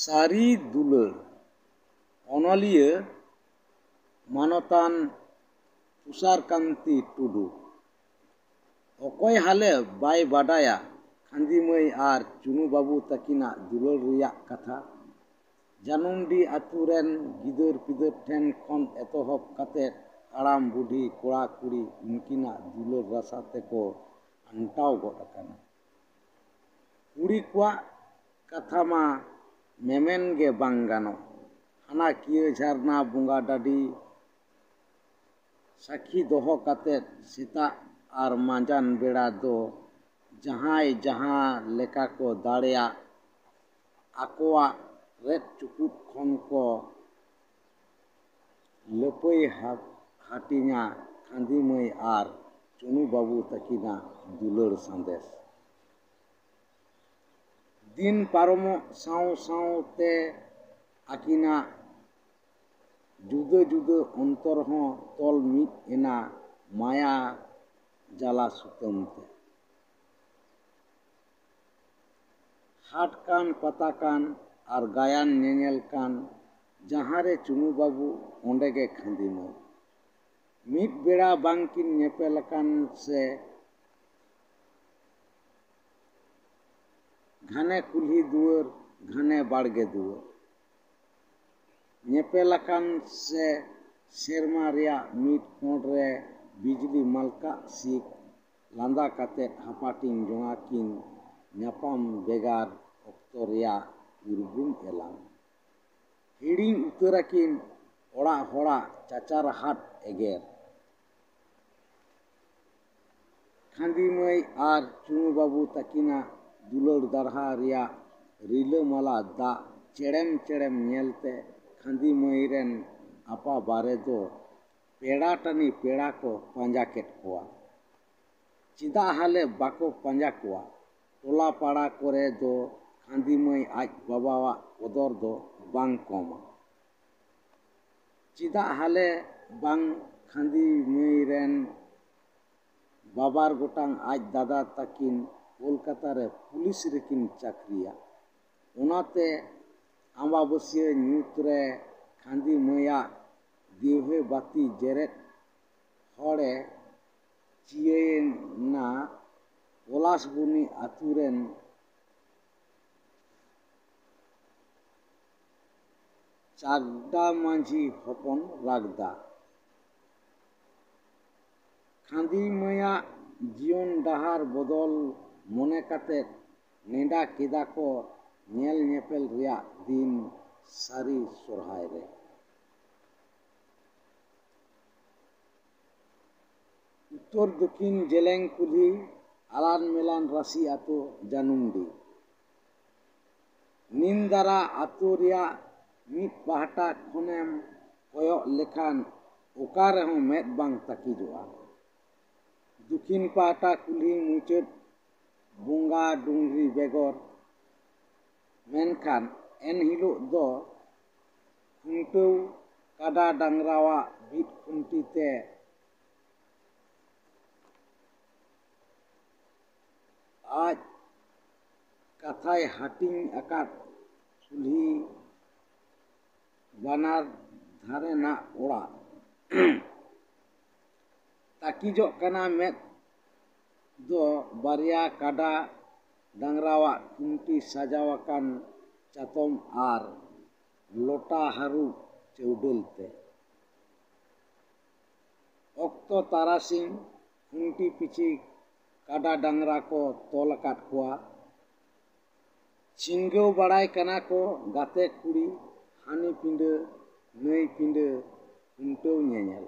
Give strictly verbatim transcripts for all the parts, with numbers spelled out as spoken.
ᱥᱟᱹᱨᱤ ᱫᱩᱞᱟᱹᱲ᱾ ᱚᱱᱚᱞᱤᱭᱟᱹ ᱢᱟᱱᱚᱛᱟᱱ ᱛᱩᱥᱟᱨ ᱠᱟᱱᱛᱤ ᱴᱩᱰᱩ᱾ ᱚᱠᱚᱭ ᱦᱟᱞᱮ ᱵᱟᱭ ᱵᱟᱰᱟᱭᱟ ᱠᱷᱟᱸᱫᱤ ᱢᱟᱹᱭ ᱟᱨ ᱪᱩᱱᱩ ᱵᱟᱹᱵᱩ ᱛᱟᱹᱠᱤᱱᱟᱜ ᱫᱩᱞᱟᱹᱲ ᱨᱮᱭᱟᱜ ᱠᱟᱛᱷᱟ? ᱡᱟᱹᱱᱩᱢᱰᱤ ᱟᱹᱛᱩ ᱨᱮᱱ ᱜᱤᱫᱟᱹᱨ ᱯᱤᱫᱟᱹᱨ ᱴᱷᱮᱱ ᱠᱷᱚᱱ ᱮᱛᱚᱦᱚᱵ ᱠᱟᱛᱮ ᱦᱟᱲᱟᱢ ᱵᱩᱰᱷᱤ ᱠᱚᱲᱟ ᱠᱩᱲᱤ ᱩᱱᱠᱤᱱᱟᱜ ᱫᱩᱞᱟᱹᱲ ᱨᱟᱥᱟ ᱛᱮᱠᱚ ᱟᱱᱴᱟᱣ ᱜᱚᱫ ᱟᱠᱟᱱᱟ᱾ ᱠᱩᱲᱤ ᱠᱚᱣᱟᱜ ᱠᱟᱛᱷᱟ ᱢᱟ ᱢᱮᱢᱮᱱ ᱜᱮ ᱵᱟᱝ ᱜᱟᱱᱚᱜ᱾ ᱦᱟᱱᱟ ᱠᱤᱭᱟᱹ ᱡᱷᱟᱨᱱᱟ ᱵᱚᱸᱜᱟ ᱰᱟᱹᱰᱤ ᱥᱟᱹᱠᱷᱤ ᱫᱚᱦᱚ ᱠᱟᱛᱮ ᱥᱮᱛᱟᱜ ᱟᱨ ᱢᱟᱸᱡᱟᱱ ᱵᱮᱲᱟ ᱫᱚ ᱡᱟᱦᱟᱸᱭ ᱡᱟᱦᱟᱸ ᱞᱮᱠᱟ ᱠᱚ ᱫᱟᱲᱮᱭᱟᱜ, ᱟᱠᱚᱣᱟᱜ ᱨᱮᱫ ᱪᱩᱯᱩᱫ ᱠᱷᱚᱱ ᱠᱚ ᱞᱟᱹᱯᱟᱹᱭ ᱦᱟ-, ᱦᱟᱹᱴᱤᱧᱟ ᱠᱷᱟᱸᱫᱤ ᱢᱟᱹᱭ ᱟᱨ ᱪᱩᱱᱩ ᱵᱟᱹᱵᱩ ᱛᱟᱹᱠᱤᱱᱟᱜ ᱫᱩᱞᱟᱹᱲ ᱥᱟᱸᱫᱮᱥ᱾ ᱫᱤᱱ ᱯᱟᱨᱚᱢᱚᱜ ᱥᱟᱶ ᱥᱟᱶᱛᱮ ᱟᱹᱠᱤᱱᱟᱜ ᱡᱩᱫᱟᱹ ᱡᱩᱫᱟᱹ ᱚᱱᱛᱚᱨ ᱦᱚᱸ ᱛᱚᱞ ᱢᱤᱫ ᱮᱱᱟ ᱢᱟᱭᱟ ᱡᱟᱞᱟ ᱥᱩᱛᱟᱹᱢ ᱛᱮ᱾ ᱦᱟᱴ ᱠᱟᱱ, ᱯᱟᱛᱟ ᱠᱟᱱ ᱟᱨ ᱜᱟᱭᱟᱱ ᱧᱮᱧᱮᱞ ᱠᱟᱱ, ᱡᱟᱦᱟᱸ ᱨᱮ ᱪᱩᱱᱩ ᱵᱟᱹᱵᱩ, ᱚᱸᱰᱮ ᱜᱮ ᱠᱷᱟᱸᱫᱤ ᱢᱟᱹᱭ᱾ ᱢᱤᱫ ᱵᱮᱲᱟ ᱵᱟᱝ ᱠᱤᱱ ᱧᱮᱯᱮᱞ ᱟᱠᱟᱱ ᱥᱮ, ᱜᱷᱟᱱᱮ ᱠᱩᱞᱦᱤ ᱫᱩᱣᱟᱹᱨ, ᱜᱷᱟᱱᱮ ᱵᱟᱲᱜᱮ ᱫᱩᱣᱟᱹᱨ᱾ ᱧᱮᱯᱮᱞ ᱟᱠᱟᱱ ᱥᱮ, ᱥᱮᱨᱢᱟ ᱨᱮᱭᱟᱜ ᱢᱤᱫ ᱠᱚᱬ ᱨᱮ ᱵᱤᱡᱽᱞᱤ ᱢᱟᱞᱠᱟᱜ ᱥᱤᱠ ᱞᱟᱸᱫᱟ ᱠᱟᱛᱮᱫ ᱦᱟᱯᱟᱴᱤᱧ ᱡᱚᱝᱟ ᱠᱤᱱ ᱧᱟᱯᱟᱢ ᱵᱮᱜᱟᱨ ᱚᱠᱛᱚ ᱨᱮᱭᱟᱜ ᱩᱨᱜᱩᱢ ᱮᱞᱟᱝ᱾ ᱦᱤᱲᱤᱧ ᱩᱛᱟᱹᱨᱟᱠᱤᱱ ᱚᱲᱟᱜ ᱦᱚᱲᱟᱜ ᱪᱟᱪᱟᱨᱦᱟᱫ ᱮᱜᱮᱨ᱾ ᱠᱷᱟᱸᱫᱤ ᱢᱟᱹᱭ ᱟᱨ ᱪᱩᱱᱩ ᱵᱟᱹᱵᱩ ᱛᱟᱹᱠᱤᱱᱟᱜ ᱫᱩᱞᱟᱹᱲ ᱫᱟᱨᱦᱟ ᱨᱮᱭᱟᱜ ᱨᱤᱞᱟᱹᱢᱟᱞᱟ ᱫᱟᱜ ᱪᱮᱲᱮᱢ ᱪᱮᱲᱮᱢ ᱧᱮᱞᱛᱮ ᱠᱷᱟᱸᱫᱤ ᱢᱟᱹᱭ ᱨᱮᱱ ᱟᱯᱟ ᱵᱟᱨᱮ ᱫᱚ ᱯᱮᱲᱟ ᱴᱟᱹᱱᱤ ᱯᱮᱲᱟ ᱠᱚ ᱯᱟᱸᱡᱟ ᱠᱮᱫ ᱠᱚᱣᱟ᱾ ᱪᱮᱫᱟᱜ ᱦᱟᱞᱮ ᱵᱟᱠᱚ ᱯᱟᱸᱡᱟ ᱠᱚᱣᱟ? ᱴᱚᱞᱟ ᱯᱟᱲᱟ ᱠᱚᱨᱮ ᱫᱚ ᱠᱷᱟᱸᱫᱤ ᱢᱟᱹᱭ ᱟᱡ ᱵᱟᱵᱟᱣᱟᱜ ᱠᱚᱫᱚᱨ ᱫᱚ ᱵᱟᱝ ᱠᱚᱢᱟ᱾ ᱪᱮᱫᱟᱜ ᱦᱟᱞᱮ ᱵᱟᱝ ᱠᱷᱟᱸᱫᱤ ᱢᱟᱹᱭ ᱨᱮᱱ ᱵᱟᱵᱟᱨ ᱜᱚᱴᱟᱝ ᱟᱡ ᱫᱟᱫᱟ ᱛᱟᱹᱠᱤᱱ ᱠᱳᱞᱠᱟᱛᱟ ᱨᱮ ᱯᱩᱞᱤᱥ ᱨᱮᱠᱤᱱ ᱪᱟᱹᱠᱨᱤᱭᱟ? ᱚᱱᱟᱛᱮ ᱟᱢᱵᱟᱵᱟᱹᱥᱭᱟᱹ ᱧᱩᱛ ᱨᱮ ᱠᱷᱟᱸᱫᱤ ᱢᱟᱹᱭᱟᱜ ᱫᱤᱣᱦᱟᱹ ᱵᱟᱹᱛᱤ ᱡᱮᱨᱮᱫ ᱦᱚᱲᱮ ᱪᱤᱭᱟᱹᱭᱮᱱᱟ ᱯᱚᱞᱟᱥᱵᱩᱱᱤ ᱟᱹᱛᱩ ᱨᱮᱱ ᱪᱟᱰᱰᱟ ᱢᱟᱹᱡᱷᱤ ᱦᱚᱯᱚᱱ ᱨᱟᱜᱽᱫᱟ᱾ ᱠᱷᱟᱸᱫᱤ ᱢᱟᱹᱭᱟᱜ ᱡᱤᱭᱚᱱ ᱰᱟᱦᱟᱨ ᱵᱚᱫᱚᱞ ᱢᱚᱱᱮ ᱠᱟᱛᱮ ᱱᱮᱰᱟ ᱠᱮᱫᱟ ᱠᱚ ᱧᱮᱞ ᱧᱮᱯᱮᱞ ᱨᱮᱭᱟᱜ ᱫᱤᱱ ᱥᱟᱹᱨᱤ ᱥᱚᱨᱦᱟᱭ ᱨᱮ᱾ ᱩᱛᱛᱚᱨ ᱫᱚᱠᱷᱤᱱ ᱡᱮᱞᱮᱧ ᱠᱩᱞᱦᱤ, ᱟᱞᱟᱱ ᱢᱮᱞᱟᱱ ᱨᱟᱥᱤ ᱟᱛᱳ, ᱡᱟᱹᱱᱩᱢᱰᱤ᱾ ᱱᱤᱢᱫᱟᱨᱟ ᱟᱛᱳ ᱨᱮᱭᱟᱜ ᱢᱤᱫ ᱯᱟᱦᱴᱟ ᱠᱷᱚᱱᱮᱢ ᱠᱚᱭᱚᱜ ᱞᱮᱠᱷᱟᱱ ᱚᱠᱟ ᱨᱮᱦᱚᱸ ᱢᱮᱫ ᱵᱟᱝ ᱛᱟᱹᱠᱤᱡᱚᱜᱼᱟ᱾ ᱫᱚᱠᱷᱤᱱ ᱯᱟᱦᱴᱟ ᱠᱩᱞᱦᱤ ᱢᱩᱪᱟᱹᱫ ᱵᱚᱸᱜᱟ ᱰᱩᱝᱨᱤ ᱵᱮᱜᱚᱨ, ᱢᱮᱱᱠᱷᱟᱱ ᱮᱱᱦᱤᱞᱳᱜ ᱫᱚ ᱠᱷᱩᱱᱴᱟᱹᱣ ᱠᱟᱰᱟ ᱰᱟᱝᱨᱟᱣᱟᱜ ᱵᱷᱤᱛ ᱠᱷᱩᱱᱴᱤ ᱛᱮ ᱟᱡ ᱠᱟᱛᱷᱟᱭ ᱦᱟᱹᱴᱤᱧ ᱟᱠᱟᱫ ᱠᱩᱞᱦᱤ ᱵᱟᱱᱟᱨ ᱫᱷᱟᱨᱮᱱᱟᱜ ᱚᱲᱟᱜ᱾ ᱛᱟᱹᱠᱤᱡᱚᱜ ᱠᱟᱱᱟ ᱢᱮᱫ ᱫᱚ ᱵᱟᱨᱭᱟ ᱠᱟᱰᱟ ᱰᱟᱝᱨᱟᱣᱟᱜ ᱠᱷᱩᱱᱴᱤ ᱥᱟᱡᱟᱣ ᱟᱠᱟᱱ ᱪᱟᱛᱚᱢ ᱟᱨ ᱞᱚᱴᱟ ᱦᱟᱹᱨᱩᱵ ᱪᱟᱹᱣᱰᱟᱹᱞ ᱛᱮ᱾ ᱚᱠᱛᱚ ᱛᱟᱨᱟᱥᱤᱧ ᱠᱷᱩᱱᱴᱤ ᱯᱤᱪᱷᱤ ᱠᱟᱰᱟ ᱰᱟᱝᱨᱟ ᱠᱚ ᱛᱚᱞ ᱟᱠᱟᱫ ᱠᱚᱣᱟ᱾ ᱪᱷᱤᱱᱜᱟᱹᱣ ᱵᱟᱲᱟᱭ ᱠᱟᱱᱟ ᱠᱚ ᱜᱟᱛᱮ ᱠᱩᱲᱤ, ᱦᱟᱹᱱᱤ ᱯᱤᱸᱰᱟᱹ ᱱᱟᱹᱭ ᱯᱤᱸᱰᱟᱹ ᱠᱷᱩᱱᱴᱟᱹᱣ ᱧᱮᱧᱮᱞ᱾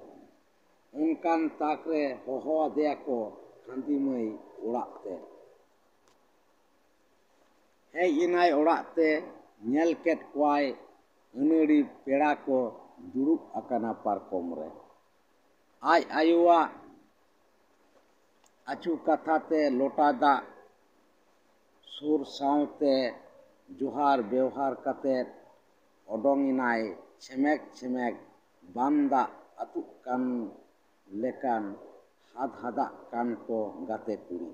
ᱚᱱᱠᱟᱱ ᱛᱟᱠ ᱨᱮ ᱦᱚᱦᱚ ᱟᱫᱮᱭᱟ ᱠᱚ ᱠᱷᱟᱸᱫᱤ ᱢᱟᱹᱭ ᱚᱲᱟᱜ ᱛᱮ᱾ ᱦᱮᱡ ᱮᱱᱟᱭ ᱚᱲᱟᱜ ᱛᱮ, ᱧᱮᱞ ᱠᱮᱫ ᱠᱚᱣᱟᱭ ᱟᱹᱱᱟᱹᱲᱤ ᱯᱮᱲᱟ ᱠᱚ ᱫᱩᱲᱩᱵ ᱟᱠᱟᱱᱟ ᱯᱟᱨᱠᱚᱢ ᱨᱮ᱾ ᱟᱡ ᱟᱭᱳᱣᱟᱜ ᱟᱹᱪᱩ ᱠᱟᱛᱷᱟ ᱛᱮ ᱞᱚᱴᱟ ᱫᱟᱜ ᱥᱩᱨ ᱥᱟᱶᱛᱮ ᱡᱚᱦᱟᱨ ᱵᱮᱣᱦᱟᱨ ᱠᱟᱛᱮ ᱚᱰᱚᱝ ᱮᱱᱟᱭ ᱪᱷᱮᱢᱮᱠ ᱪᱷᱮᱢᱮᱠ ᱵᱟᱱ ᱫᱟᱜ ᱟᱹᱛᱩᱜ ᱠᱟᱱ ᱞᱮᱠᱟᱱ ᱦᱟᱫ ᱦᱟᱫᱟᱜ ᱠᱟᱱ ᱠᱚ ᱜᱟᱛᱮ ᱠᱩᱲᱤ᱾